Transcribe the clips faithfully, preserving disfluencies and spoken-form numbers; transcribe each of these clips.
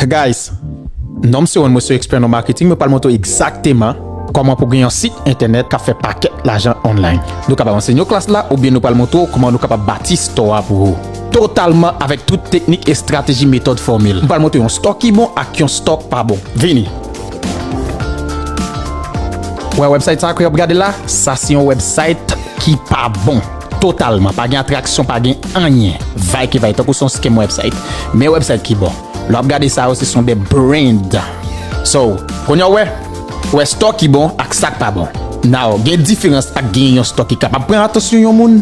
Guys, non m se Ron, mwen se yon ekspè nan marketing, mwen pral montre w egzakteman kòman pou gen yon sit entènèt k ap fè pakèt lajan online. Nou kapab anseye w klas la, oubyen nou pral montre w kòman nou kapab bati store a pou ou. Totalman avèk tout teknik, estrateji, metòd, fòmil. M pral montre w yon store ki bon ak yon store k pa bon. Vini! Wè website sa ke w ap gade la? Sa se yon website ki pa bon. Totalman. Pa gen atraksyon, pa gen anyen. Vay ke vay, tankou se yon scam website. Men website ki bon. Lè w ap gade sa yo, se son de brand. So, kounye a w wè, w wè store ki bon ak sa k pa bon. Now, gen diferans ak gen yon store ki kapab pran atansyon yon moun.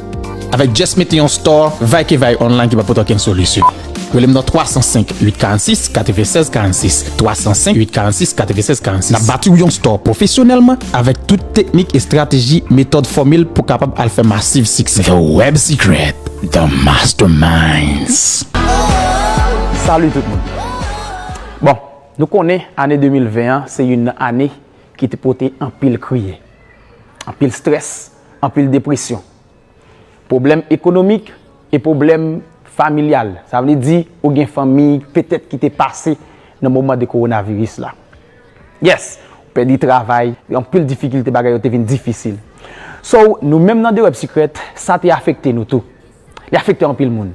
Avèk just mete yon store, vay ke vay online ki pa pote okenn solisyon. Rele m nan twa san senk, uit karannsis, katrevennsèz karannsis. Twa san senk, uit karannsis, katrevennsèz karannsis. N ap bati w yon store pwofesyonèlman avèk tout teknik, estrateji, metòd, fòmil pou kapab al fè masiv siksè. The Web Secret, The Masterminds. Salut tout moun. Bon, nou konnen ane de mil ven an se youn nan ane ki te pote anpil kriye, anpil strès, anpil depresyon, pwoblèm ekonomik e pwoblèm familyal. Sa vle di ou gen fanmi petèt ki te pase nan moman de kowonaviris la. Yes, ou pèdi travay, anpil difikilte, bagay yo te vin difisil. So, nou menm nan The Web Secret, sa te afekte nou tou. Li afekte anpil moun.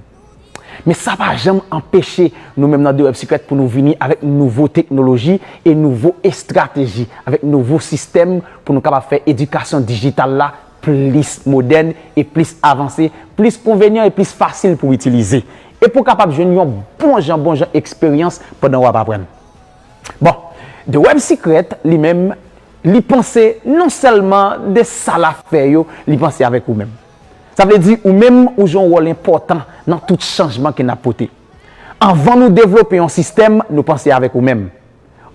Men sa pa janm anpeche nou menm nan The Web Secret pou nou vini avèk nouvo teknoloji e nouvo estrateji, avèk nouvo sistèm pou nou kapab fè edikasyon dijital la plis modèn e plis avanse, plis konvenyan e plis fasil pou itilize. E pou w kapab jwenn yon bon jan, bon jan eksperyans pandan w ap aprann. Bon, The Web Secret, li menm, li panse non sèlman de sa l ap fè yo, li panse avèk ou menm. Sa vle di, ou menm, ou jwe yon wòl enpòtan nan tout chanjman ke n ap pote. Anvan nou devlope yon sistèm, nou panse avèk ou menm.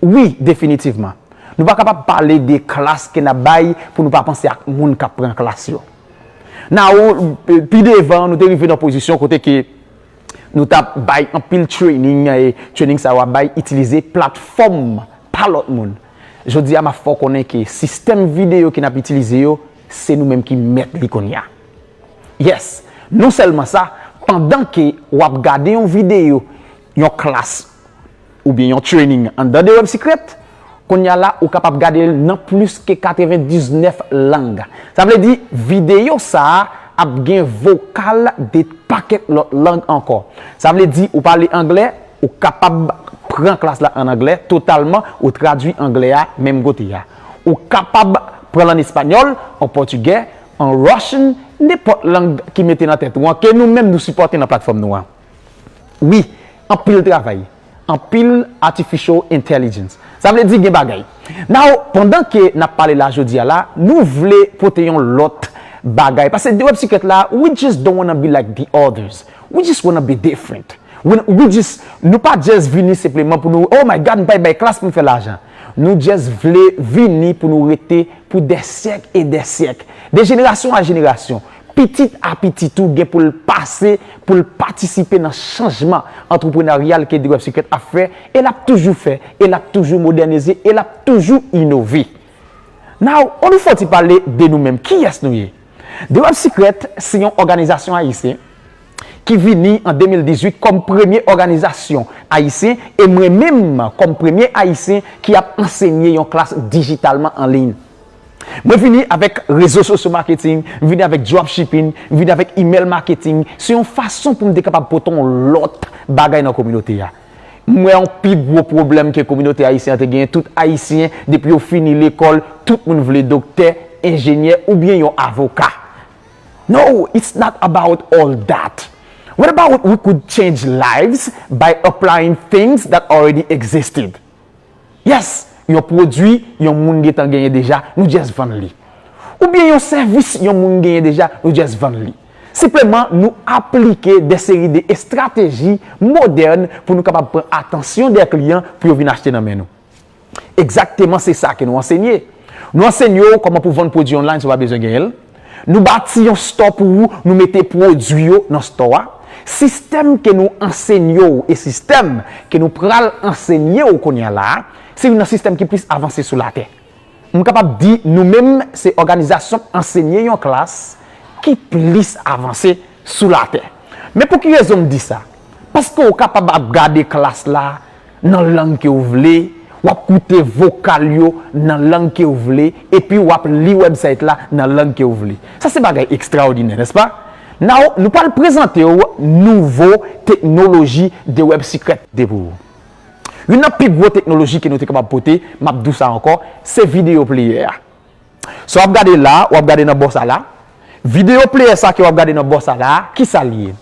Wi, definitivman. Nou pa kapab pale de klas ke n ap bay pou nou pa panse ak moun k ap pran klas yo. Now, pi devan, nou te rive nan pozisyon kote ke nou t ap bay anpil training, e training sa yo ap bay itilize platfòm pa lòt moun. Jodi a, m ap fè w konnen ke sistèm videyo ke n ap itilize yo, se nou menm ki mèt li kounye a. Yes, non sèlman sa, pandan ke w ap gade yon videyo, yon klas, oubyen yon training anndan de Web Secret, kounye a la, ou kapab gade l nan plis ke katrevendiznèf lang. Sa vle di, videyo sa a ap gen vokal de pakèt lòt lang ankò. Sa vle di, ou pale anglè, ou kapab pran klas la an anglè totalman, ou tradui anglè a menm kote a. Ou kapab pran l an espanyòl, an pòtigè, an Russian, nenpòt lang ki mete nan tèt ou an, ke nou menm nou sipòte nan platfòm nou an. Wi, anpil travay, anpil artificial intelligence. Sa vle di gen bagay. Now, pandan ke n ap pale la jodi a la, nou vle pote yon lòt bagay. Paske The Web Secret la, we just don't wanna be like the others. We just wanna be different. We, we just, nou pa just vini senpleman pou nou, oh my God, m pral bay klas pou m fè lajan. Nou just vle vini pou nou rete pou dè syèk e dè syèk. De jenerasyon a jenerasyon, pitit a pitit ou gen pou l pase, pou l patisipe nan chanjman antreprenaryal ke The Web Secret ap fè, e l ap toujou fè, e l ap toujou modènize, e l ap toujou inove. Now, ann nou fè yon ti pale de nou menm. Kiyès nou ye? The Web Secret se yon òganizasyon ayisyen ki vini an de mil dizuit kòm premye òganizasyon ayisyen, e mwen menm kòm premye ayisyen ki ap ansenye yon klas dijitalman an liy. Mwen vini avèk rezo sosyo marketing, m vini avèk dropshipping, m vini avèk email marketing. Se yon fason pou m te kapab pote yon lòt bagay nan kominote a. M wè yon pi gwo pwoblèm ke kominote ayisyen an te genyen. Tout ayisyen, depi yo fini lekòl, tout moun vle doktè, enjenyè oubyen yon avoka. No, it's not about all that. What about we could change lives by applying things that already existed? Yes, yon pwodui yon moun gentan genyen deja, nou just vann li. Oubyen yon sèvis yon moun genyen deja, nou just vann li. Senpleman, nou aplike de seri de estrateji modèn pou nou kapab pran atansyon de kliyan pou yo vin achte nan men nou. Egzakteman se sa ke nou ansenye. Nou ansenye w kòman pou vann pwodui online si w pa bezwen genyen l. Nou bati yon store pou ou, nou mete pwodui yo nan store a. Sistèm ke nou ansenye w e sistèm ke nou pral ansenye w kounye a la a, se youn nan sistèm ki plis avanse sou latè. M kapab di nou menm se òganizasyon k ansenye yon klas ki plis avanse sou latè. Men pou ki rezon m di sa? Paske w kapab ap gade klas la, nan lang ke w vle, w ap koute vokal yo nan lang ke w vle, epi w ap li website la nan lang ke w vle. Sa se bagay ekstraòdinè, nèspa? Now, nou pral prezante w nouvo teknoloji The Web Secret pote pou ou. Youn nan pi gwo teknoloji ke nou te kapab pote, m ap di w sa ankò, se video player a. Sa w ap gade la, w ap gade nan bò sa la. Video player sa ke w ap gade nan bò sa la, kisa l ye?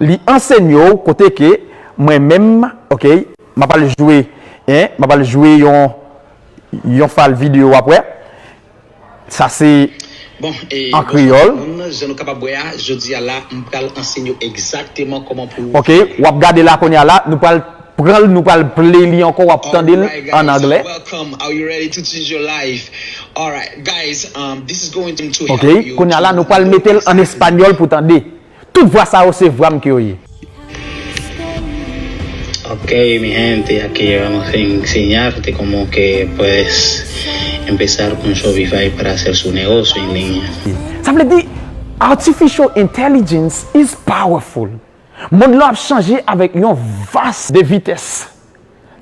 Li ansenye w kote ke mwen menm, ok, m ap al jwe, en, m ap al jwe yon, yon fal videyo w ap wè. Sa se Bon, e, an bonswa kreyòl. Tout moun, jan nou kapab wè a, jodi a la, m pral ansenye w egzakteman kòman pou Ok, w ap gade la kounye a la, nou pral pran l, nou pral play li ankò, w ap tande l Alright, guys, an anglè. Welcome. Are you ready to change your life? Alright, guys, um, this is going to help Ok, you kounye a la, to nou pral know mete l an exactly espanyòl pou tande. Tout vwa sa yo se vwa m ke yo ye. Ok, mi gente, aquí vamos a enseñarte cómo que puedes empezar con Shopify para hacer su negocio en línea. Sa vle di, artificial intelligence is powerful. Mond lan ap chanje avèk yon vas de vitès.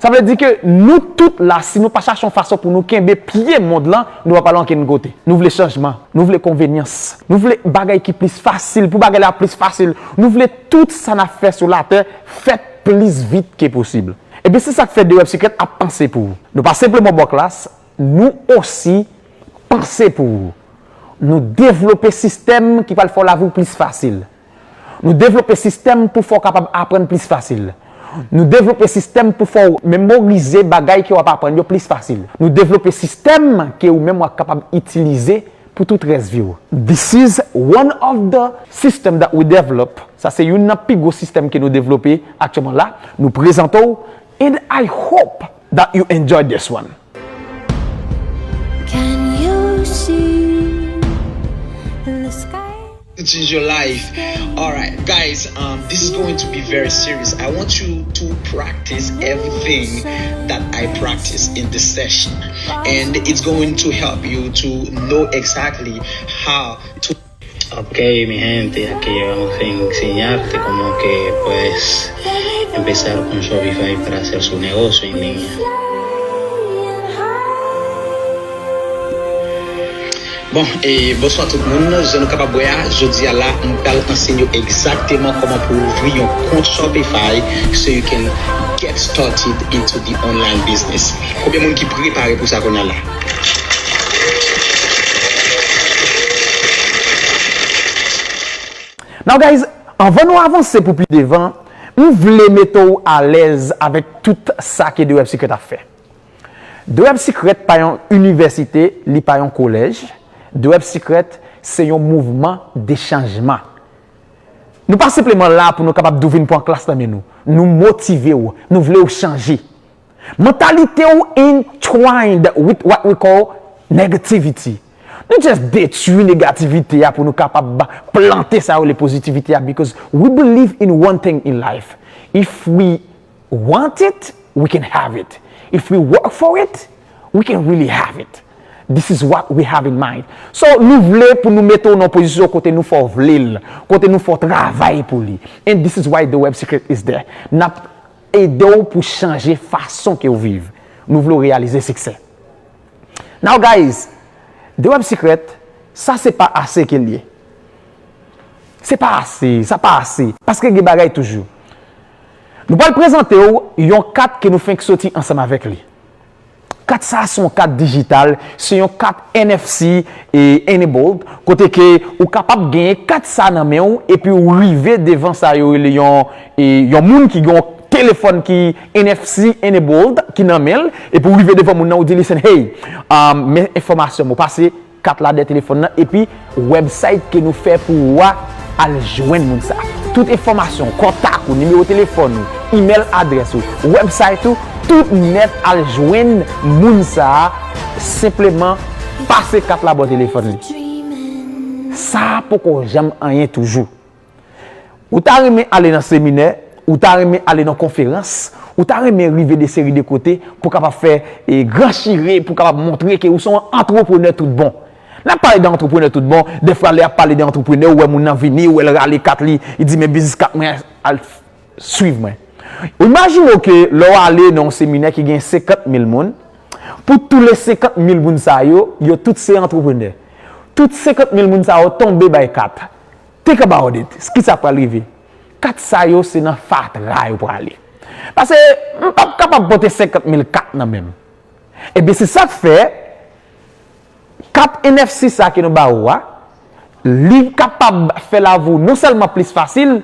Sa vle di ke nou tout la, si nou pa chache yon fason pou nou kenbe pye mond lan, nou pa pral ankenn kote. Nou vle chanjman, nou vle konvenyans, nou vle bagay ki plis fasil, pou bagay la plis fasil. Nou vle tout sa n ap fè sou latè fèt plis vit ke posib. Ebyen, se sa k fè The Web Secret ap panse pou ou. Nou pa senpleman ba w klas, nou osi panse pou ou. Nou devlope sistèm ki pral fè w lavi w plis fasil. Nou devlope sistèm pou fè w kapab aprann plis fasil. Nou devlope sistèm pou fè w memorize bagay ke w ap aprann yo plis fasil. Nou devlope sistèm ke ou menm w ap kapab itilize pou tout rès vi w. This is one of the system that we develop. Sa se youn nan pi gwo sistèm ke nou devlope aktyèlman la. Nou prezante w, and I hope that you enjoy this one. Can you see in the sky? Change your life. All right, guys, um, this is going to be very serious. I want you to practice everything that I practice in this session, and it's going to help you to know exactly how to Ok, mi gente, aquí vamos a enseñarte cómo que puedes empezar con Shopify para hacer su negocio en línea. Bon, e bonswa tout moun. Jan nou kapab wè a, jodi a la, m pral ansenye w egzakteman kòman pou ouvri yon kont Shopify so you can get started into the online business. Konbyen moun ki prepare pou sa kounye a la? Now guys, anvan nou avanse pou pi devan, m vle mete w alèz avèk tout sa ke The Web Secret ap fè. The Web Secret pa yon inivèsite, li pa yon kolèj. The Web Secret se yon mouvman de chanjman. Nou pa senpleman la pou nou kapab di w vin pran klas nan men nou. Nou motive w, nou vle w chanje. Mantalite w entwined with what we call negativity. Nou just detwi negativite a pou nou kapab plante sa yo le pozitivite a, because we believe in one thing in life. If we want it, we can have it. If we work for it, we can really have it. This is what we have in mind. So, nou vle pou nou mete w nan pozisyon kote nou fè w vle l, kote nou fè w travay pou li. And this is why The Web Secret is there. N ap ede w pou chanje fason ke w viv. Nou vle w reyalize siksè. Now guys, The Web Secret, sa se pa ase ke l ye. Se pa ase, sa pa ase. Paske gen bagay toujou. Nou pral prezante w yon kat ke nou fenk soti ansanm avèk li. Kat sa a se yon kat dijital, se yon kat N F C e enabled, kote ke ou kapab genyen kat sa a nan men w epi ou rive devan sa yo rele yon, e, yon moun ki gen yon telefòn ki N F C enabled ki nan men l, epi ou rive devan moun nan ou di, "Listen, hey, um, men enfòmasyon m ou pase kat la dèyè telefòn nan, epi website ke nou fè pou ou a, al jwenn moun sa. Tout enfòmasyon, kontak ou, nimewo telefòn ou, email adrès ou, website ou, tout nèt al jwenn moun sa a, senpleman pase kat la bò telefòn li." Sa a poko janm anyen toujou. Ou ta renmen ale nan seminè, ou ta renmen ale nan konferans, ou ta renmen rive de seri de kote pou kapab fè, e, gran chire, pou kapab montre ke ou se yon antreprenè tout bon. N ap pale de antreprenè tout bon, defwa lè y ap pale de antreprenè, ou wè moun nan vini, ou wè l rale kat li, li di, "Men biznis kat mwen, al swiv mwen." Imajine w ke lè w ale nan yon seminè ki gen senkant mil moun, pou tou le senkant mil moun sa yo, yo tout se antreprenè. Tout senkant mil moun sa yo tonbe bay kat. Think about it. Kisa k pral rive? Kat sa yo se nan fatra yo prale. Paske m p ap kapab pote senkant mil kat nan men m. Ebyen, se sa k fè kat N F C sa ke nou ba ou a, li kapab fè lavi w non sèlman plis fasil,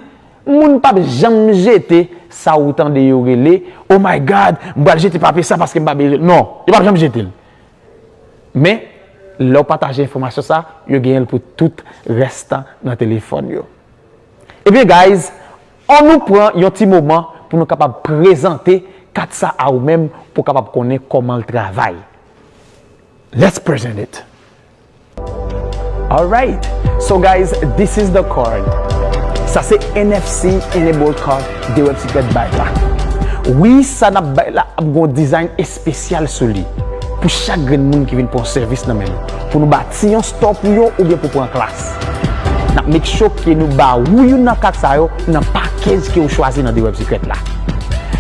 moun p ap janm jete sa ou tande yo rele, "Oh my God, m pral jete papye sa paske m pa bezwen l." Non, yo p ap janm jete l. Men, lè w pataje enfòmasyon sa, yo genyen l pou tout rès tan nan telefòn yo. Ebyen, guys, ann nou pran yon ti moman pou nou kapab prezante kat sa a ou menm pou w kapab konnen kòman l travay. Let's present it. Alright. So, guys, this is the card. Sa se N F C enabled card The Web Secret bay la. Wi, sa n ap bay la ap gon design espesyal sou li pou chak grenn moun ki vin pran sèvis nan men nou. Pou nou bati yon store pou yo oubyen pou pran klas. N ap make sure ke nou ba ou youn nan kat sa yo nan package ke ou chwazi nan The Web Secret la.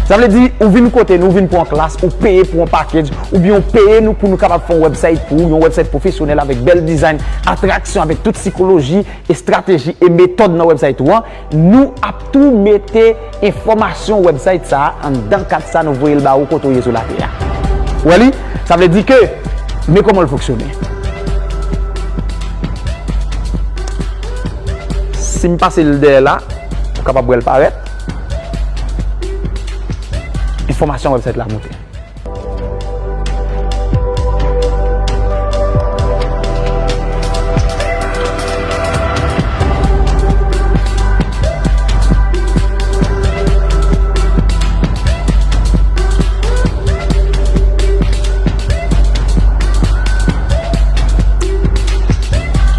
Sa vle di, ou vin kote nou, ou vin pran klas, ou peye pou yon package, oubyen ou peye nou pou nou kapab fè yon website pou ou, yon website pwofesyonèl avèk bèl design, atraksyon, avèk tout sikoloji, estrateji e metòd nan website ou an, nou ap tou mete enfòmasyon website sa a anndan kat sa nou voye l ba ou kote w ye sou latè a. Ou wè li? Sa vle di ke, men kòman l fonksyone. Si m pase l dèyè la, ou kapab wè l parèt. Enfòmasyon website la moute.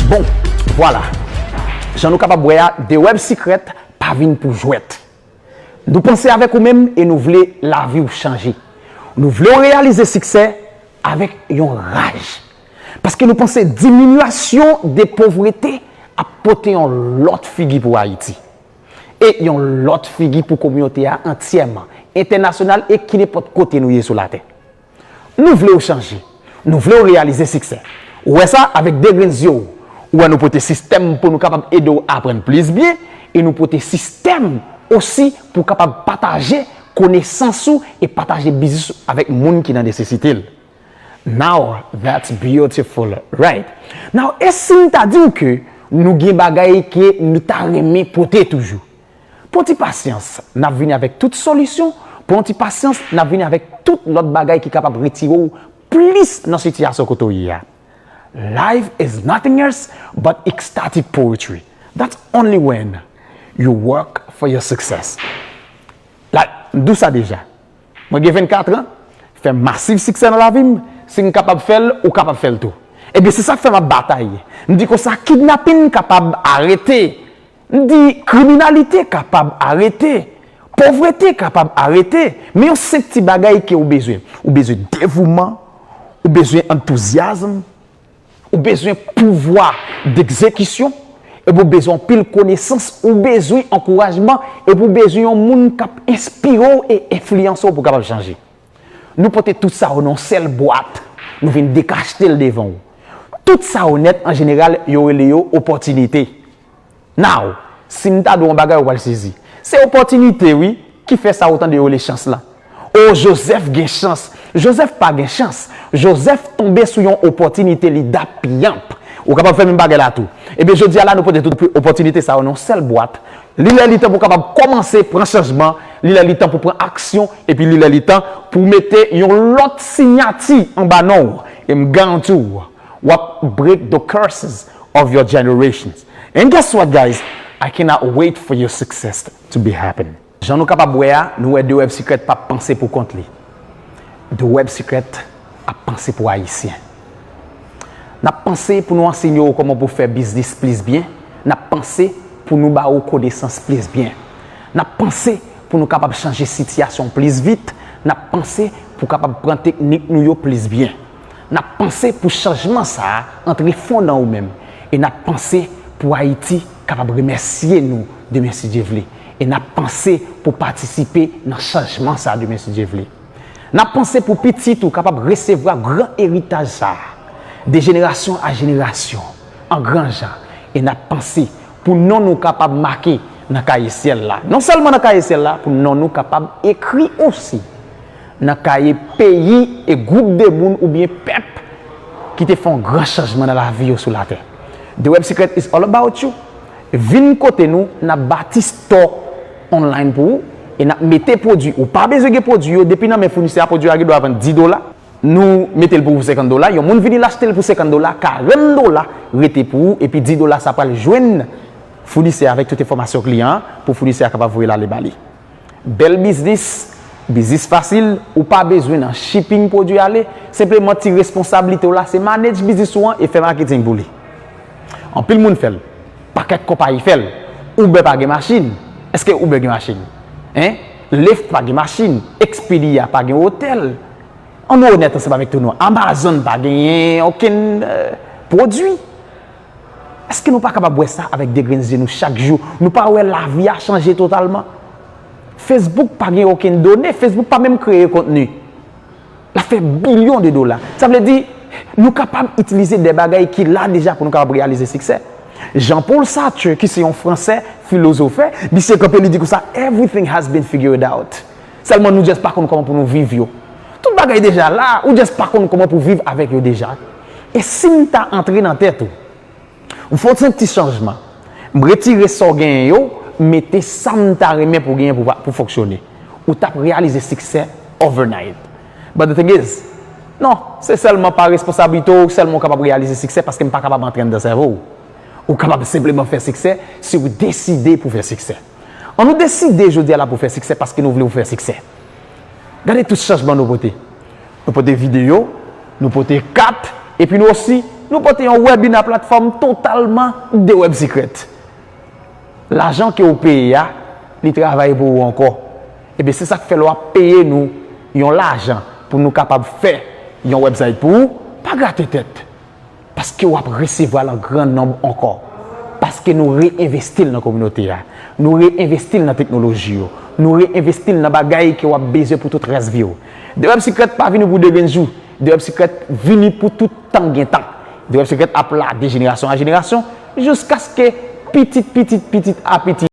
Bon, vwala. Jan nou kapab wè a, The Web Secret pa vin pou jwèt. Nou panse avèk ou menm e nou vle lavi w chanje. Nou vle w reyalize siksè avèk yon raj. Paske nou panse diminyasyon de povrete ap pote yon lòt figi pou Ayiti. E yon lòt figi pou kominote a antyèman, entènasyonal e kinenpòt kote nou ye sou latè. Nou vle w chanje. Nou vle w reyalize siksè. Ou wè sa avèk de grenn zye w. Ou wè nou pote sistèm pou nou kapab ede w aprann plis byen e nou pote sistèm osi pou w kapab pataje konesans ou e pataje biznis ou avèk moun ki nan nesesite l. Now, that's beautiful, right? Now, e si m ta di w ke nou gen bagay ke nou ta renmen pote toujou? Pran ti pasyans, n ap vini avèk tout solisyon. Pran ti pasyans, n ap vini avèk tout lòt bagay ki kapab retire w plis nan sitiyasyon kote w ye a. Life is nothing else but ecstatic poetry. That's only when you work for your success. Like, m di w sa deja. Mwen gen vennkat an, fè masiv siksè nan lavi m, si m kapab fè l, ou kapab fè l tou. Ebyen, se sa k fè m ap batay. M di konsa, kidnapin kapab arete. M di, kriminalite kapab arete. Povrete kapab arete. Men yon senp ti bagay ke ou bezwen. Ou bezwen devouman, ou bezwen antouzyasm, ou bezwen pouvwa degzekisyon, epi ou bezwen anpil konesans, ou bezwen ankourajman, epi ou bezwen yon moun k ap enspire w e enfliyanse w pou w kapab chanje. Nou pote tout sa yo nan yon sèl bwat, nou vin dekachte l devan w. Tout sa yo nèt, an jeneral, yo rele yo opòtinite. Now, si m ta di w yon bagay, ou pral sezi. Se opòtinite, wi, ki fè sa ou tande yo rele chans lan. O, Jozèf gen chans. Jozèf pa gen chans. Jozèf tonbe sou yon opòtinite, li dappiyanp. Ou kapab fè menm bagay la tou. Ebyen, jodi a la, nou pote tout opòtinite sa yo nan yon sèl bwat. Li lè li tan pou w kapab kòmanse pran chanjman. Li lè li tan pou w pran aksyon. Epi li lè li tan pou w mete yon lòt siyati anba non w. E m garanti w, w ap break the curses of your generations. And guess what, guys? I cannot wait for your success to be happen. Jan nou kapab wè a, nou wè The Web Secret p ap panse pou kont li. The Web Secret ap panse pou Ayisyen. N ap panse pou nou ansenye w kòman pou w fè biznis plis byen. N ap panse pou nou ba ou konesans plis byen. N ap panse pou nou kapab chanje sitiyasyon plis vit. N ap panse pou w kapab pran teknik nou yo plis byen. N ap panse pou chanjman sa a antre fon nan ou menm. E n ap panse pou Ayiti kapab remèsye nou demen si Dye vle. E n ap panse pou patisipe nan chanjman sa a demen, si Dye vle. N ap panse pou pitit ou kapab resevwa gran eritaj sa a, de jenerasyon a jenerasyon, an gran jan. E n ap panse pou non nou kapab make nan kaye syèl la. Non sèlman nan kaye syèl la, pou non nou kapab ekri osi nan kaye peyi e gwoup de moun oubyen pèp ki te fè yon gran chanjman nan lavi yo sou latè. The Web Secret is all about you. Vin kote nou, n ap bati store online pou ou e n ap mete pwodui. Ou pa bezwen gen pwodui yo, depi nan men founisè a, pwodui a gen dwa vann dis dola. Nou mete l pou ou senkant dola, yon moun vini l achte l pou senkant dola, karant dola rete pou ou, epi dis dola sa pral jwenn founisè a avèk tout enfòmasyon kliyan an pou founisè a kapab voye l ale ba li. Bèl biznis, biznis fasil, ou pa bezwen nan shipping pwodui ale, senpleman ti responsablite w la se manage biznis ou an e fè marketing pou li. Anpil moun fè l, pakèt konpayi fè l. Uber pa gen machin, èske Uber gen machin? Hein? Lyft pa gen machin, Expedia pa gen otèl. Ann nou onèt ansanm avèk tèt nou, Amazon pa genyen okenn euh, pwodui. Èske nou pa kapab wè sa avèk de grenn zye nou chak jou? Nou pa wè lavi a chanje totalman? Facebook pa gen okenn done, Facebook pa menm kreye kontni. L ap fè bilyon de dola. Sa vle di, nou kapab itilize de bagay ki la deja pou nou kapab reyalize siksè. Jean-Paul Sartre, ki se yon Fransè, filozofè, misye kanpe, li di konsa, "Everything has been figured out." Sèlman nou just pa konn kòman pou nou viv yo. Tout bagay deja la, ou just pa konn kòman pou viv avèk yo deja. E si m ta antre nan tèt ou, m fè yon senp ti chanjman. M retire sa w genyen yo, m mete sa m ta renmen pou w genyen pou, pou fonksyone. Ou t ap reyalize siksè overnight. But the thing is, non, se sèlman pa responsablite w sèlman ou kapab reyalize siksè paske m pa kapab antre anndan sèvo w. Ou kapab senpleman fè siksè si w deside pou fè siksè. Ann nou deside jodi a la pou fè siksè paske nou vle w fè siksè. Gade tout chanjman nou pote. Nou pote videyo, nou pote kat, epi nou osi, nou pote yon webina platfòm totalman de Web Secret. Lajan ke w peye a, li travay pou ou ankò. Ebyen, se sa k fè lè w ap peye nou yon lajan pou nou kapab fè yon website pou ou, pa grate tèt. Paske w ap resevwa l an gran nonb ankò. Paske nou reenvesti l nan kominote a. Nou reenvesti l nan teknoloji yo. Nou reenvesti l nan bagay ke w ap bezwen pou tout rès vi w. The Web Secret pa vini pou de grenn jou. The Web Secret vini pou tout tan gen tan. The Web Secret ap la de jenerasyon a jenerasyon, jiskaske pitit, pitit, pitit a pitit.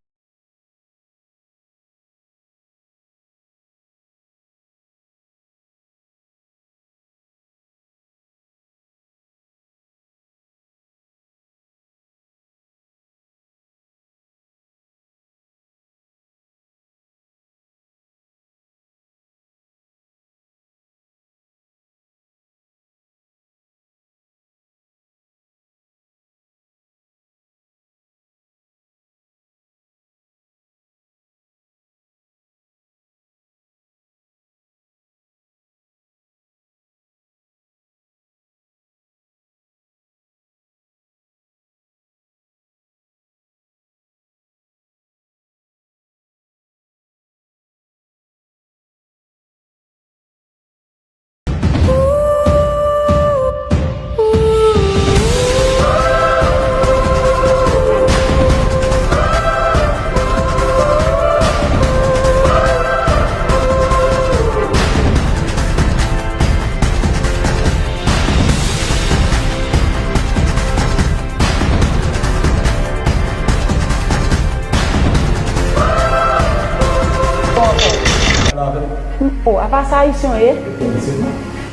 Oh, apa sa Ayisyen ye?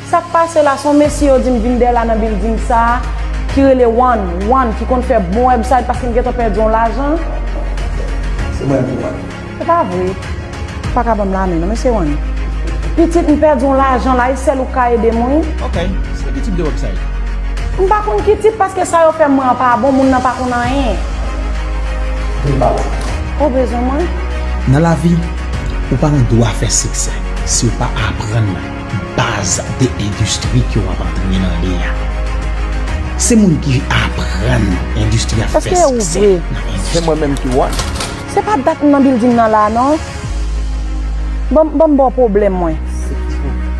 Sa k pase la, se yon mesye yo di m vin dèyè la nan bilding sa a, ki rele Juan, Juan, ki konn fè bon website paske m gentan pèdi yon lajan. Se mwen ki Juan. Se pa vre. Pa ka ban m lamen non, mesye Juan. Pitit, m pèdi yon lajan la, e sèl ou k ka ede m, wi. Ok, se ki tip de website? M pa konn ki tip, paske sa yo fè mwen an pa bon, moun nan pa konn anyen. Vin pale. Ou bezwen mwen? Nan lavi, ou pa gen dwa fè siksè si w pa aprann baz de endistri ke w ap antre nan li a. Se moun ki aprann endistri a fè siksè nan endistri. Se mwen menm ki Juan. Se pa dat m nan bilding nan la non. Ban m, ban m ba w pwoblèm mwen.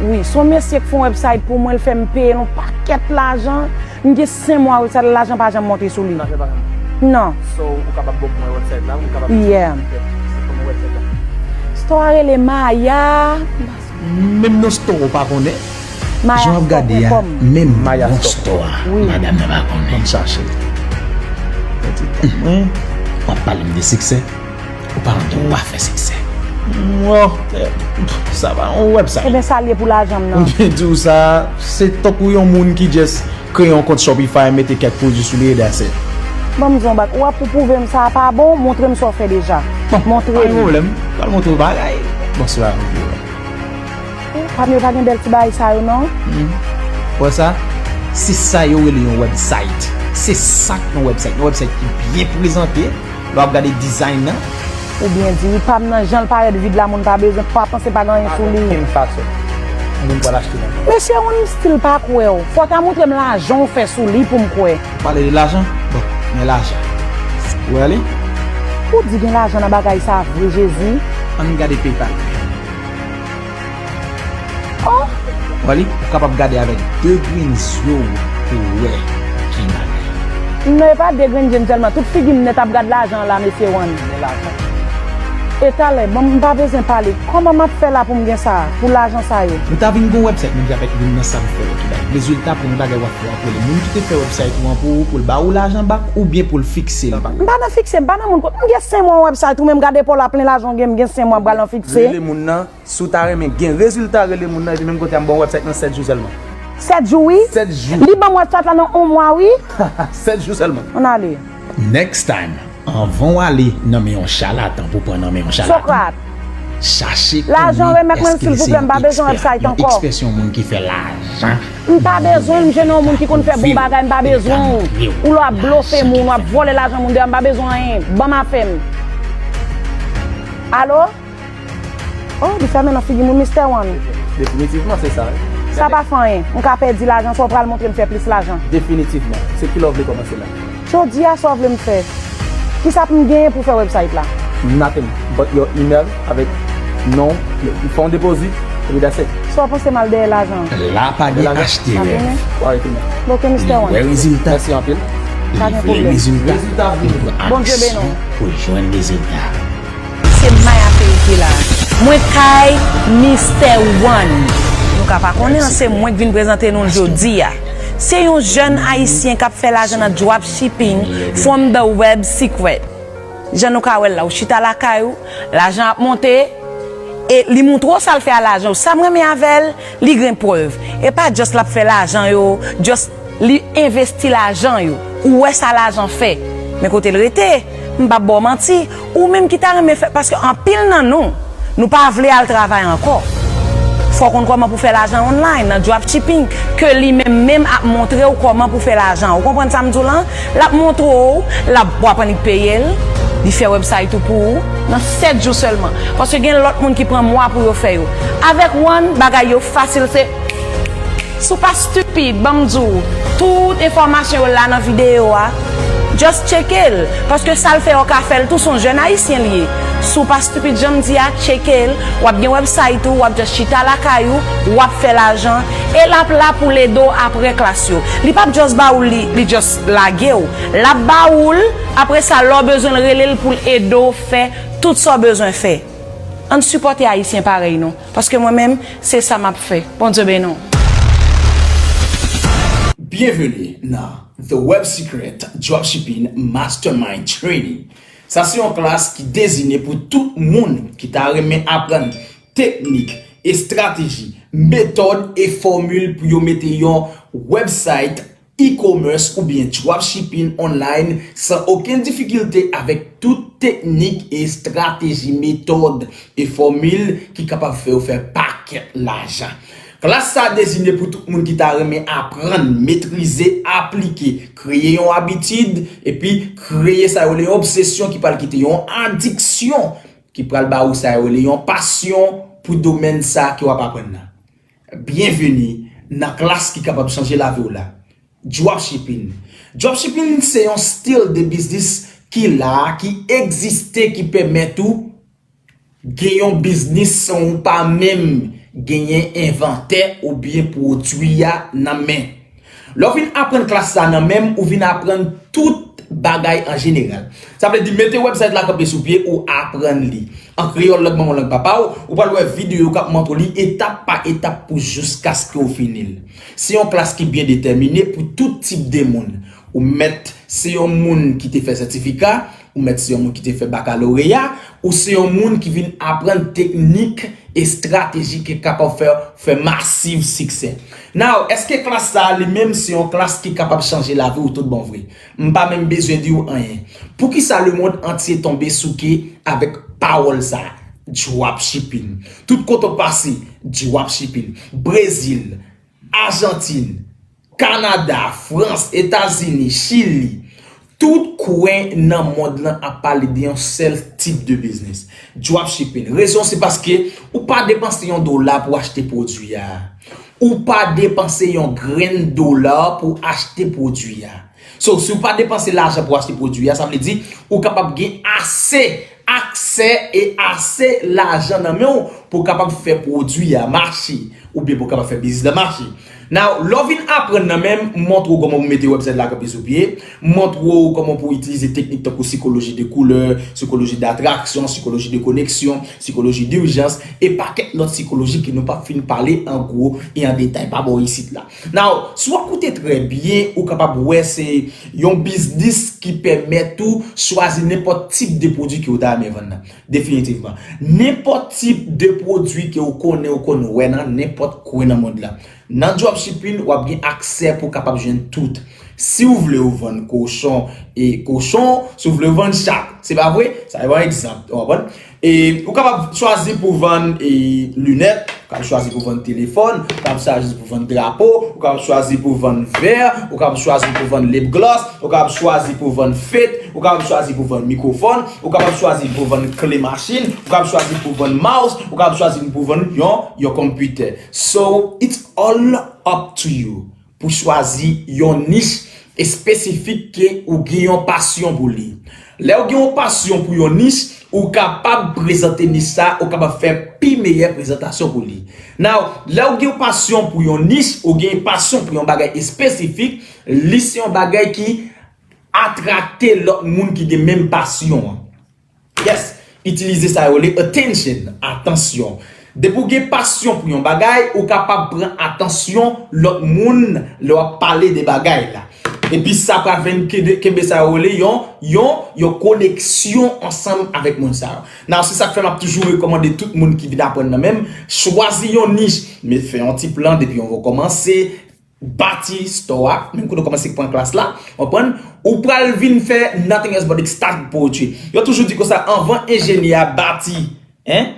Wi, se yon mesye k fè yon website pou mwen, l fè m peye l yon pakèt lajan. M gen senk mwa website la, lajan pa janm monte sou li. Lajan pa janm monte? Non. So, ou kapab ban m website la, ou kapab... Yeah. Se kòman Store a rele Maya. Menm non store ou pa konnen. Jan w ap gade a, mayastore.com. Menm Maya non Store. Store a, Wi. Madanm nan pa konnen. Ban m chache. Mwen. W ap pale m de siksè. Ou pa antre, ou pa fè siksè. Mwen. Sa va, yon website. Ebyen, sa l ye pou lajan m nan. Mwen di w sa, se tankou yon moun ki just kreye yon kont Shopify, mete kèk pwodui sou li e that's it. Ban m di w yon bak. W ap pou pwouve m sa pa bon, montre m sa w fè deja. Montre Pa gen m. Pwoblèm. Pral montre w bagay. Bonswa. Pami yo pa gen bèl ti bagay sa yo non. Wè sa? Se sa yo rele yon website. Se sa k yon website. Yon website ki byen prezante. Lè w ap gade design nan. Ou byen di, wi, pa m nan jan l parèt vid la, moun pa bezwen, pa panse pa gen anyen sou li. Menm fason. Moun pral achte nan. Mesye, yon m still pa kwè w. Fò w ta montre m lajan w fè sou li pou m kwè. Pale de lajan? Bon, gen lajan. Ou wè li? Ou di gen lajan nan bagay sa vre, Jezi? Ann gade PayPal. Oh! Wè li? Ou kapab gade avèk de grenn zye w pou w wè ki bagay. Non, e pa de grenn je m sèlman. Tout figi m nèt ap gad lajan an la, mesye Juan. Gen lajan. E talè, bon, m pa bezwen pale. Kòman m ap fè la pou m gen sa, pou lajan sa yo? Nou ta vin gon website menm jan avèk youn nan sa m fè yo ki bay rezilta pou yon bagay w ap fè w ap rele moun ki te fè website ou an pou ou, pou l ba ou lajan back oubyen pou l fikse l. M pa nan fikse, m pa nan moun kot. M gen senk mwa website ou menm gade pa w la plen lajan w gen, m gen senk mwa m pral nan fikse. Rele moun nan, si w ta renmen gen rezilta, rele moun nan epi menm kote a m ba w website nan sèt jou sèlman. Sèt jou wi. Sèt jou. Li ban m website la nan yon mwa wi. Sèt jou sèlman. Ann ale. Next time, anvan w ale nan men yon chalatan pou pran nan men yon chalatan, Sokrat. Chache Lajan konnen remèt mwen, èske li se silvouplè, m yon pa bezwen ekspè, website yon ankò. Ekspresyon moun ki fè lajan. M pa bezwen, m jene yon moun ki konn fè bon bagay, m pa bezwen w. Ou lè w ap blofe moun, w ap vòlè lajan moun deyò, m pa bezwen anyen. Ban m afè m. Alo? Oh, li fèmen nan figi moun, Mister One. Definitivman, se sa. Sa pa fè anyen. M ka pèdi lajan, sa w pral montre m fè plis lajan. Definitivman. Se ki lè w vle kòmanse la? Jodi a, sa w vle m fè? Kisa pou m genyen pou fè website la? Nothing but your email avèk non, fè yon depozit, epi that's it. Sa w panse m al dèyè lajan? La pa gen achte rèv. Alright, tounen. Ok, Mister Li wè One. rezilta. Mèsi anpil. Li Pa gen vle pwoblèm. rezilta. Rezilta Li vini. pran Bondye beni aksyon w. Pou jwenn rezilta. Se Maya Ferrique la. Mwen kay Mister One. Nou ka pa konnen an, se mwen k vin prezante nou l jodi a. Se yon jèn ayisyen k ap fè lajan nan dropshipping from the web secret. Jan nou ka wè l la, ou chita lakay ou, lajan ap monte, e li moutre w sa l fè a lajan ou. Sa m renmen avè l, li gen prèv. E pa just l ap fè lajan yo, just li envesti lajan yo. Ou wè sa lajan fè. Men kote l rete, m p ap ba w manti, ou menm ki ta renmen fè, paske anpil nan nou, nou pa vle al travay ankò. Fò w konn kòman pou fè lajan online nan dropshipping, ke li menm menm ap montre w kòman pou fè lajan. Ou konprann sa m di w lan? L ap montre w, l ap, w ap annik peye l, li fè website ou pou ou nan sèt jou sèlman. Paske gen lòt moun ki pran mwa pou yo fè yo. Avèk One, bagay yo fasil, se Si w pa stupid, ban m di w, tout enfòmasyon yo la nan videyo a. Just tcheke l, paske sa l fè yo ka fè l tou, se yon jèn ayisyen li ye. Si w pa stupid, jan m di a, tcheke l, w ap gen website ou, w ap just chita lakay ou, w ap fè lajan, e l ap la pou l ede w apre klas yo. Li p ap just ba ou li, li just lage w. L ap ba ou l, apre sa, lè w bezwen l, rele l pou l ede w fè tout sa w bezwen fè. Ann sipòte ayisyen parèy nou, paske mwen menm, se sa m ap fè. Bondye beni w. Byenveni nan The Web Secret Dropshipping Mastermind Training. Sa se yon klas ki dezine pou tout moun ki ta renmen aprann teknik, estrateji, metòd e fòmil pou yo mete yon website, e-commerce oubyen dropshipping online san okenn difikilte avèk tout teknik, estrateji, metòd e fòmil ki kapab fè w fè pakèt lajan. Klas sa a dezine pou tout moun ki ta renmen aprann, metrize, aplike, kreye yon abitid, epi kreye sa yo rele yon obsesyon ki pral kite yon adiksyon, ki pral ba ou sa yo rele yon pasyon pou domèn sa ke w ap aprann nan. Byenveni nan klas ki kapab chanje lavi w la. Dropshipping. Dropshipping se yon stil de biznis ki la, ki egziste, ki pèmèt ou gen yon biznis san ou pa menm genyen envantè oubyen pwodui a nan men. Lè w vin aprann klas sa nan men m, ou vin aprann tout bagay an jeneral. Sa vle di, mete website la kanpe sou pye, ou aprann li. An kreyòl, lang manman w, lang papa w, ou pral wè videyo k ap montre w li etap pa etap pou jiskaske w fini l. Se yon klas ki byen detèmine pou tout tip de moun. Ou mèt se yon moun ki te fè sètifika, ou mèt se yon moun ki te fè bakaloreya, ou se yon moun ki vin aprann teknik, estrateji ki kapab fè, fè masiv siksè. Now, èske klas sa a li menm se yon klas ki kapab chanje lavi w tout bon vre? M pa menm bezwen di w anyen. Poukisa lemonn antye tonbe souke avèk pawòl sa a? Dropshipping. Tout kote w pase, dropshipping. Brezil, Ajantin, Kanada, Frans, Etazini, Chili, tout kwen nan mond lan ap pale de yon sèl tip de biznis, dropshipping. Rezon se paske ou pa depanse yon dola pou achte pwodui a. Ou pa depanse yon grenn dola pou achte pwodui a. So, si w pa depanse lajan pou achte pwodui a, sa vle di ou kapab gen ase aksè e ase lajan nan men w pou w kapab fè pwodui a mache, oubyen pou w kapab fè biznis la mache. Now, lè w vin aprann nan men m, m montre w kòman pou mete website la kanpe sou pye, m montre w kòman pou itilize teknik tankou sikoloji de koulè, sikoloji de atraksyon, sikoloji de koneksyon, sikoloji dijans, e pakèt lòt sikoloji ke nou p ap fin pale an gwo e an detay pa bò isit la. Now, si w ap koute trè byen, ou kapab wè se yon biznis ki pèmèt ou chwazi nenpòt tip de pwodui ke w ta renmen vann nan. Definitivman. Nenpòt tip de pwodui ke w konnen, ou konn wè nan nenpòt kwen nan mond lan. Nan dropshipping, w ap gen aksè pou w kapab jwenn tout. Si w vle w vann kochon e kochon, si w vle w vann chat, se pa vre? Sa se yon egzanp, ou konprann? E ou kapab chwazi pou vann e linèt, ou kapab chwazi pou vann telefòn, ou kapab chwazi pou vann drapo, ou kapab chwazi pou vann vè, ou kapab chwazi pou vann lip gloss, ou kapab chwazi pou vann fed, ou kapab chwazi pou vann mikwofòn, ou kapab chwazi pou vann kle machin, ou kapab chwazi pou vann mouse, ou kapab chwazi pou vann yon, yon konpitè. So, it's all up to you pou chwazi yon nich espesifik ke ou gen yon pasyon pou li. Lè w gen yon pasyon pou yon nich, ou kapab prezante nich sa, ou kapab fè pi meyè prezantasyon pou li. Now, lè w gen yon pasyon pou yon nich, ou gen pasyon pou yon bagay espesifik, li se yon bagay ki atrakte lòt moun ki gen menm pasyon an. Yes, itilize sa yo rele attention, atansyon. Depi w gen pasyon pou yon bagay, ou kapab pran atansyon lòt moun lè w ap pale de bagay la. Epi sa pral vin kenbe, kenbe sa yo rele yon, yon, yon koneksyon ansanm avèk moun sa yo. Now, se sa k fè m ap toujou rekòmande tout moun ki vin aprann nan men m, chwazi yon nich, men fè yon ti plan depi yon vwa w kòmanse, bati store a, menm kote w kòmanse pran klas la, w konprann? Ou pral vin fè nothing else but start poetry. Yo toujou di konsa, anvan enjenyè a bati, en,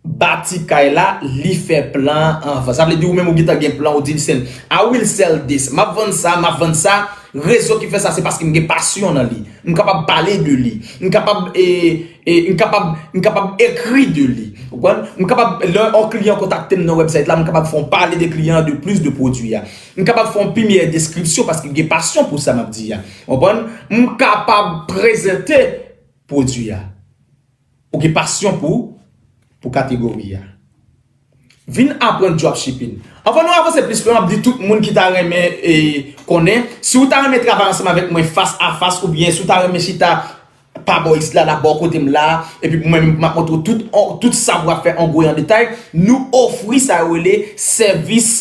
bati kay la, li fè plan anvan. Sa vle di ou menm ou gentan gen plan, ou di, "Listen, I will sell this. M ap vann sa, m ap vann sa." Rezon ki fè sa, se paske m gen pasyon nan li. M kapab pale de li. M kapab, e, e, m kapab, m kapab ekri de li. Ou konprann? M kapab, lè yon kliyan kontakte m nan website la, m kapab fè yon pale de kliyan an, de plis de pwodui a. M kapab fè yon pi meyè deskripsyon paske m gen pasyon pou sa m ap di a. Ou konprann? M kapab prezante pwodui a. Ou gen pasyon pou, pou kategori a. Vin aprann dropshipping. Anvan nou avanse plis lwen, m ap di tout moun ki ta renmen, e, konnen, si w ta renmen travay ansanm avèk mwen fas a fas, oubyen si w ta renmen chita pa bò isit la, la bò kote m la, epi mwen menm m ap montre w tout, on, tout sa pou w ap fè an gwo e an detay, nou ofri sa yo rele sèvis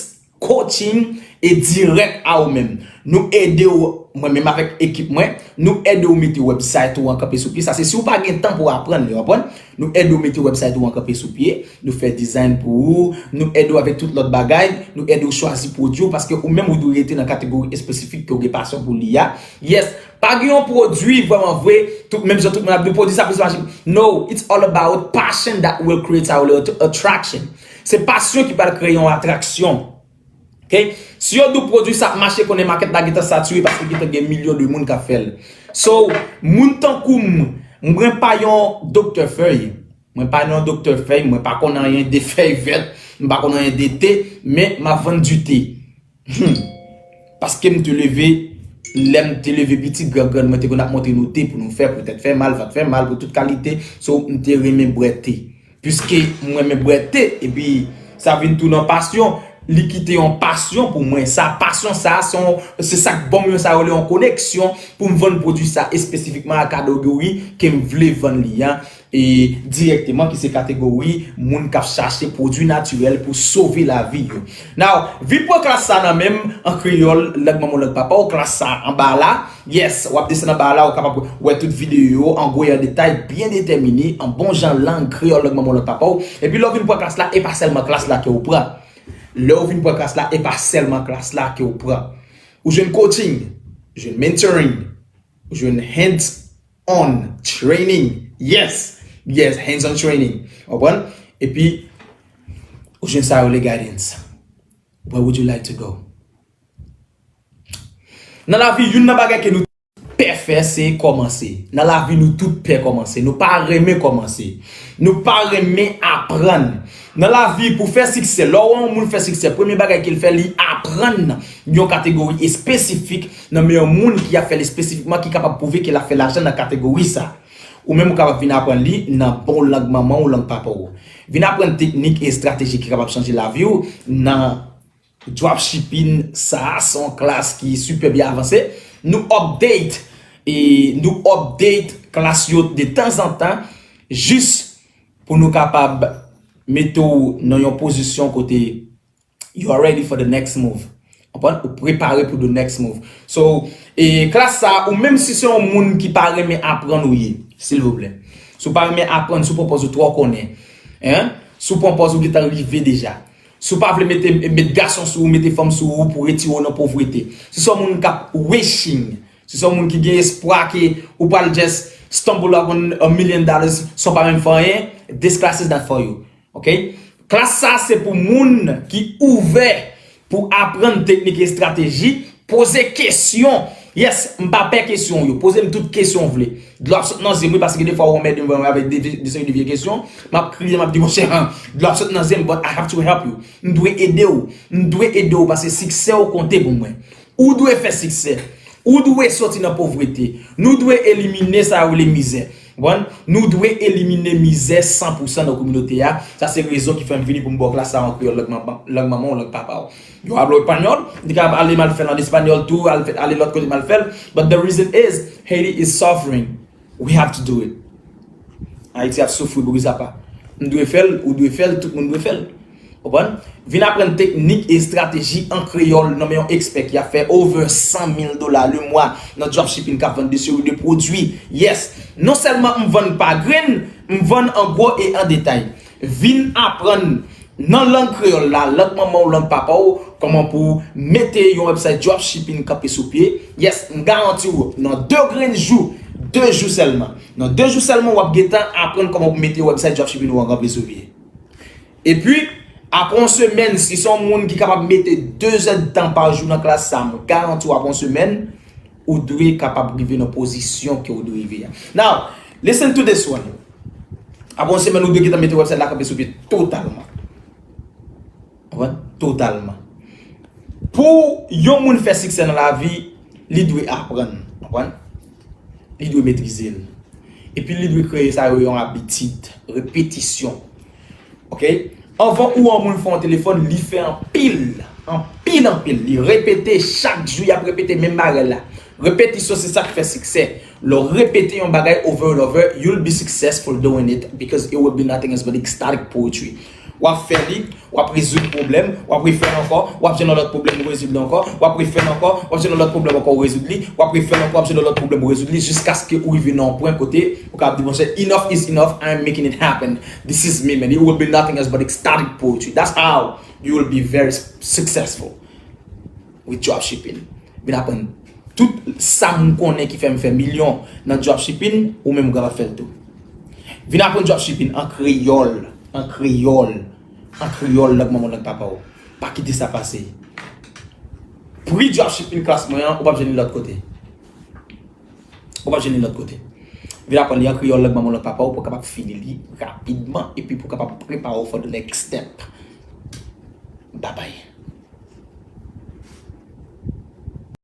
coaching e dirèk a ou menm. Nou ede w, mwen menm avèk ekip mwen, nou ede w mete website ou an kanpe sou pye. Sa se si w pa gen tan pou w aprann li, w konprann? Nou ede w mete website ou an kanpe sou pye, nou fè design pou ou, nou ede w avèk tout lòt bagay, nou ede w chwazi pwodui w, paske ou menm ou dwe rete nan kategori espesifik ke w gen pasyon pou li a. Yes, pa gen yon pwodui vrèman vre, tout, menm jan tout moun ap di pwodui sa plis mache. No, it's all about passion that will create our attraction. Se pasyon ki pral kreye yon atraksyon. Ok? Si yo di w pwodui sa ap mache, konnen makèt la gentan satire paske gentan gen milyon de moun k ap fè l. So, moun tankou m, mwen pa yon doktè fèy. Mwen pa yon doktè fèy, mwen pa konn anyen de fèy vèt, m pa konn anyen de te, men m ap vann di te. Hmm. Paske m te leve, lè m te leve piti, gran grann mwen te konn ap montre nou te pou nou fè, pou tèt fè mal, vant fè mal, pou tout kalite. So, m te renmen bwè te. Piske m renmen bwè te, epi sa vin tou nan pasyon. Li kite yon pasyon pou mwen. Sa, pasyon sa, se yon, se sa k ban m yon, sa yo rele yon koneksyon pou m vann pwodui sa espesifikman a kategori ke m vle vann li a. E dirèkteman, ki se kategori moun k ap chache pwodui natirèl pou sove lavi yo. Now, vin pran klas sa nan men m an kreyòl, lang manman w, lang papa w, klas sa anba la. Yes, w ap desann anba la, ou kapab wè tout videyo yo an gwo e an detay, byen detèmine, an bon jan lang kreyòl, lang manman w, lang papa w. Epi lè w vin pran klas la, e pa sèlman klas la ke w pran. Lè w vin pran klas la, e pa sèlman klas la ke w pran. Ou jwenn coaching, ou jwenn mentoring, ou jwenn hands on training. Yes, yes, hands on training. Ou konprann? Epi, ou jwenn sa yo le guidance. Where would you like to go? Nan lavi, youn nan bagay ke nou pè fè, se kòmanse. Nan lavi, nou tout pè kòmanse. Nou pa renmen kòmanse. Nou pa renmen aprann. Nan lavi, pou fè siksè, lè w wè yon moun fè siksè, premye bagay ke l fè, li aprann yon kategori espesifik nan men yon moun ki ap fè l espesifikman, ki kapab pwouve ke l ap fè lajan nan kategori sa. Ou menm ou kapab vin aprann li nan bon lang manman w, lang papa w. Vin aprann teknik e estrateji ki kapab chanje lavi w nan dropshipping. Sa a se yon klas ki sipè byen avanse. Nou update, e nou update klas yo de tanzantan, jis pou nou kapab mete w nan yon pozisyon kote you are ready for the next move. Konprann? Ou prepare pou the next move. So, e klas sa, ou menm si se yon moun ki pa renmen aprann ou ye, silvouplè. Si w pa renmen aprann, si w pran pòz ou twò konnen, hein? Si w pran pòz ou gentan rive deja. Si w pa vle mete, met gason sou ou, mete fanm sou ou pou retire w nan povrete. Si se yon moun k ap wishing, si se yon moun ki gen espwa ke ou pral just stumble upon a million dollars san w pa menm fè anyen, this class is not for you. Ok? Klas sa se pou moun ki ouvè pou aprann teknik e estrateji, poze kesyon. Yes, m pa pè kesyon w yo. Poze m tout kesyon w vle. Dlo ap sot nan zye m wi, paske gen de fwa ou anmède m vrèman avèk de, de, de seri de vye kesyon. M ap kriye, m ap di, monchè, dlo ap sot nan zye m, but I have to help you. M dwe ede w. M dwe ede w paske siksè w konte pou mwen. Ou dwe fè siksè. Ou dwe soti nan povrete. Nou dwe elimine sa yo rele mizè. Konprann? Nou dwe elimine mizè san pou san nan kominote a. Sa se rezon ki fè m vini pou m ba w klas sa an kreyòl, lang manman, lang manman w, lang papa w. Yo ap lo espanyòl, li ka ale m al fè l an espanyòl tou, al fè, ale lòt kote m al fè l. But the reason is, Haiti is suffering. We have to do it. Ayiti ap soufri, poukisa pa? M dwe fè l, ou dwe fè l, tout moun dwe fè l. Konprann? Vin aprann teknik e estrateji an kreyòl nan men yon ekspè ki ap fè over san mil dola le mwa nan dropshipping, k ap vann de seri de pwodui. Yes! Non sèlman m vann pa grenn, m vann an gwo e an detay. Vin aprann nan lang kreyòl la, lang manman w, lang papa w, kòman pou mete yon website dropshipping kanpe sou pye. Yes, m garanti w, nan de grenn jou, de jou sèlman. Nan de jou sèlman, w ap gentan aprann kòman pou mete website dropshipping ou an kanpe sou pye. Epi, apre yon semèn, si se yon moun ki kapab mete de zèdtan pa jou nan klas sa, m garanti w apre yon semèn, ou dwe kapab rive nan pozisyon ke ou dwe rive a. Now, listen to this one. Apre yon semèn, ou dwe gentan mete website la kanpe sou pye totalman. Konprann? Totalman. Pou yon moun fè siksè nan lavi, li dwe aprann. Konprann? Li dwe metrize l. Epi li dwe kreye sa yo yon abitid, repetisyon. Ok? Anvan ou wè yon moun fè yon telefòn, li fè anpil, anpil, anpil. Li repete chak jou, y ap repete menm bagay la. Repetisyon se sa k fè siksè. Lè w repete yon bagay over and over, you'll be successful doing it because it will be nothing else but ecstatic poetry. W ap fè li, w ap rezoud pwoblèm, w ap refè l ankò, w ap jwenn yon lòt pwoblèm, ou rezoud li ankò, w ap refè l ankò, w ap jwenn yon lòt pwoblèm ankò, ou rezoud li, w ap refè l ankò, w ap jwenn yon lòt pwoblèm, ou rezoud li, jiskaske ou rive nan yon pwen kote ou kapab di, monchè, enough is enough, I am making it happen. This is me, man. It will be nothing else but ecstatic poetry. That's how you will be very s- successful with dropshipping. Vin aprann tout sa m konnen ki fè m fè milyon nan dropshipping, ou menm ou kapab fè l tou. Vin aprann dropshipping an kreyòl, an kreyòl, an kreyòl, lang manman w, lang papa w. Pa kite sa pase. Pri dropshipping klas mwen an, ou p ap jwenn li lòt kote. Ou p ap jwenn li lòt kote. Vin aprann li an kreyòl, lang manman w, lang papa w, pou w kapab fini li rapidman, epi pou w kapab prepare w for the next step. Babay.